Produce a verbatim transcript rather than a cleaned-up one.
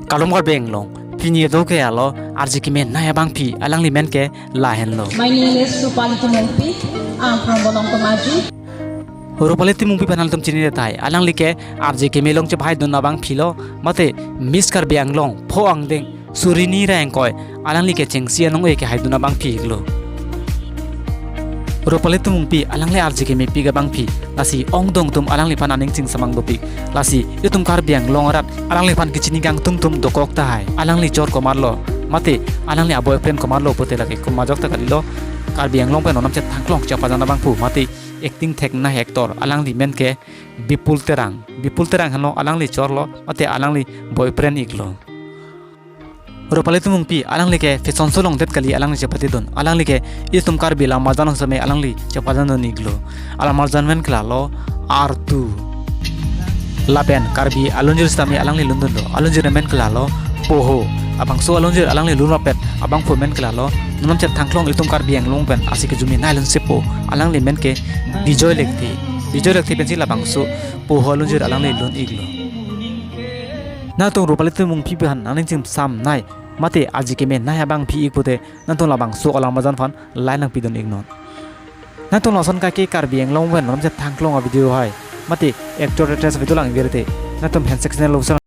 Kardom Karbi Anglong, pini edo ke alo R J K menei abangpi, alangli men ke lahenlo. My name is Rupali Timungpi. I'm from Bonong Tomaji. Rupali Timungpi pen nangtum chinine tahai, alangli ke R J K me along chephaidun abangpi lo, mate Miss Karbi Anglong pho angdeng suri hini ra ingkoi, alangli ke chengsi anong-e kehaidun abangpi iklo. Rupali Timungpi alangli R J K mepik abangpi, lasi ongdung atum alangliphan aning chingsamang dopik, lasi itum Karbi Anglong arat alangliphan kachini kangtung atum dokok tahai, alangli chor komatlo, mate alangli a-boyfriend komatlo pute lake komat ajok ta kalilo. Karbi Anglong pen onam chet thangklong chepajan abangphu, mate acting theknei actor, alangli men ke Bipul Terang. Bipul Terang henlo alangli chorlo, mate alangli boyfriend iklo. Rupali Timungpi alangli ke fashion show along det kali alangli chepatedun. Alangli ke itum Karbi alam arjan sitame alangli chepajandun iklo. Alam arjan men ke lalo Artu. Lapen Karbi alunjir sitame alangli lundunlo. Alunjir men ke lalo Poho. Labangso alunjir alangli lun rapet abangphu men ke lalo, nonam chet thangklong itum Karbi Anglong pen ase kejumi nai lunsepo, alangli men ke Bijoy Lekthe. Bijoy Lekthe pensi labangso Poho alunjir alangli lun iklo. Nangtum Rupali Timungpi aphan aning chingsamnei, mate R J K menei abangpi ik pute, nangtum labangso alam arjan aphan like nangpidun iknon. Nangtum lason kaike Karbi Anglong pen nonam chet thangklong a-video hai, mate actor actress video lang iver te, nangtum handshake channel lo